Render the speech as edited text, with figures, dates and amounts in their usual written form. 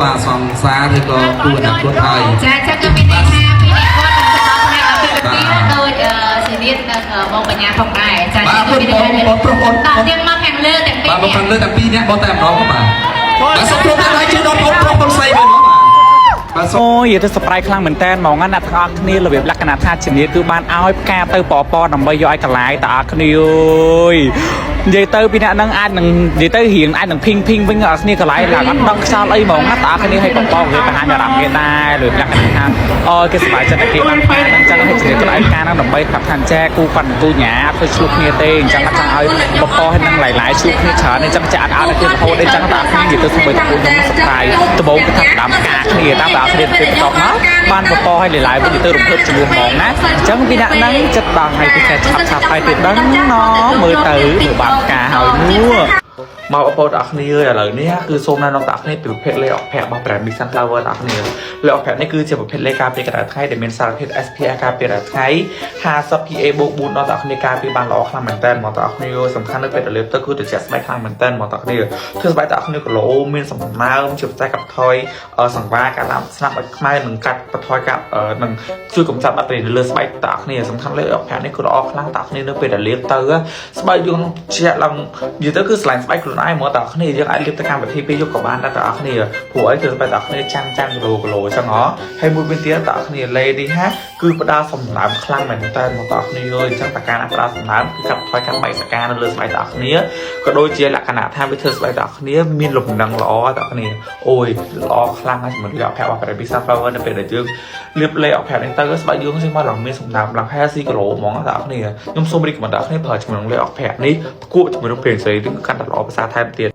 បាទសង្សារឬក៏គូអនាគតហើយ ចាចឹងក៏មានន័យថាពីរអ្នកគាត់នឹងទៅដល់ផ្នែកអាពាហ៍ពិពាហ៍ដូចសេនីតនិងបងបញ្ញាផងដែរចា បាទ ចឹងក៏មានន័យ បងប្រុសបង ថាតទៀងមកខាងលើទាំងពីរ បាទមក នាក់ ខាងលើទាំងពីរនាក់បងតែម្ដងបាទបាទសូមគ្រប់ដៃជូនដល់បងប្រុសបងស្រីវិញបាទបាទសូម អូយនិយាយទៅ surprise ខ្លាំងមែនតើហ្មងណាអ្នកទាំងអស់គ្នារបៀបលក្ខណៈថាជំនាញគឺបានឲ្យផ្កាទៅប៉ប៉ដើម្បីយកឲ្យកលាយតើអស់គ្នាអើយនិយាយទៅពីអ្នកហ្នឹងអាចនឹងនិយាយទៅរៀងអាចនឹងភីងភីងវិញអស់គ្នាកលាយឡើងអត់ដឹងខ្យល់អីហ្មងណាតើអស់គ្នាឲ្យប៉ប៉គេបង្ហាញអារម្មណ៍គេដែររបៀបលក្ខណៈថាអូគេសប្បាយចិត្តតែគេបានផ្កាហ្នឹងចឹងឲ្យជំនាញកលាយផ្កាហ្នឹងដើម្បីប្រាប់ថាចែគូគាត់គូញ៉ាអត់ធ្វើឆ្លោះគ្នាទេអញ្ចឹងអត់ចង់ឲ្យប៉ប៉ឲ្យនឹងឡាយឡាយឆ្លោះគ្នាច្រើនអញ្ចឹងចាក់អត់ឲ្យគេរហូតអីចឹងតើអស់គ្នានិយាយទៅសូម្បីតែគូខ្ញុំ surprise ដំបូងគឺថាផ្ដាំផ្កាគ្នាតាមតើអស់គ្នាទៅបន្ទាប់មកបានបបឲ្យឡាយវិញទៅរំភើបជំនួសហ្មងណាអញ្ចឹងពីអ្នកហ្នឹងចិត្តដល់ថ្ងៃពិសេសឆាប់ឆាប់ហើយទៅដឹងណមើលទៅមើលបានផ្កាហើយនោះ មកបងប្អូនទាំងអស់គ្នាអើយឥឡូវនេះគឺសូមណែនាំទាំងអស់គ្នាពីប្រភេទលេអកភ័ក្ររបស់ brand Big Sunflower ទាំងអស់គ្នាលេអកភ័ក្រនេះគឺជាប្រភេទលេការពារកម្ដៅថ្ងៃដែលមានសារធាតុ SPF ការពារកម្ដៅថ្ងៃ50 PA បូក4ដល់ទាំងអស់គ្នាការពារបានល្អខ្លាំងមែនតើមកទាំងអស់គ្នាសំខាន់នៅពេលដែលលេបទៅគឺត្រជាក់ស្បែកខ្លាំងមែនតើមកទាំងអស់គ្នាធ្វើស្បែកទាំងអស់គ្នាគីឡូមានសំណើមជាពិសេសកាត់ថយសង្វាការឡើងស្នាប់ឲ្យខ្មៅនិងកាត់បន្ថយការនិងជួយកម្ចាត់បាក់តេរីនៅលើស្បែកទាំងអស់គ្នាសំខាន់លេអកភ័ក្រនេះគឺល្អខ្លាំងទាំងអស់គ្នានៅពេលដែលលេបទៅស្បែកយើងជាក់ឡើងនិយាយទៅគឺស្រឡាញ់ស្បែកខ្លួនឯងមកទាំងអស់គ្នាយើងអាចលេបទៅកម្មវិធីពេលយប់ក៏បានដែរទាំងអស់គ្នាព្រោះអីគឺស្បែកទាំងអស់គ្នាចាំងចាំងគីឡូគីឡូអញ្ចឹងហ៎ហើយមួយវិញទៀតទាំងអស់គ្នាលេនេះហាគឺផ្ដល់សំណើមខ្លាំងមែនតើមកទាំងអស់គ្នាអើយអញ្ចឹងតើការណាផ្ដល់សំណើមគឺកាត់ថយកាត់បែកសកានៅលើស្បែកទាំងអស់គ្នាក៏ដូចជាលក្ខណៈថាវាធ្វើស្បែកទាំងអស់គ្នាមានលំនឹងល្អទាំងអស់គ្នាអូយល្អខ្លាំងណាស់ជាមួយលេអភ័ក្ររបស់ Baby Sunflower នៅពេលដែលយើងលាបលេអភ័ក្រនេះទៅស្បែកយើងចេញមកឡើងមានសំណើមឡើង healthy glow ហ្មងទាំងអស់គ្នាខ្ញុំសូម recommend ដល់អ្នកគ្នាប្រើជាមួយនឹងលេអភ័ក្រនេះផ្គួបជាមួយនឹងប្រេងស្រីគឺកាន់តែល្អប្រសើរថែមទៀត។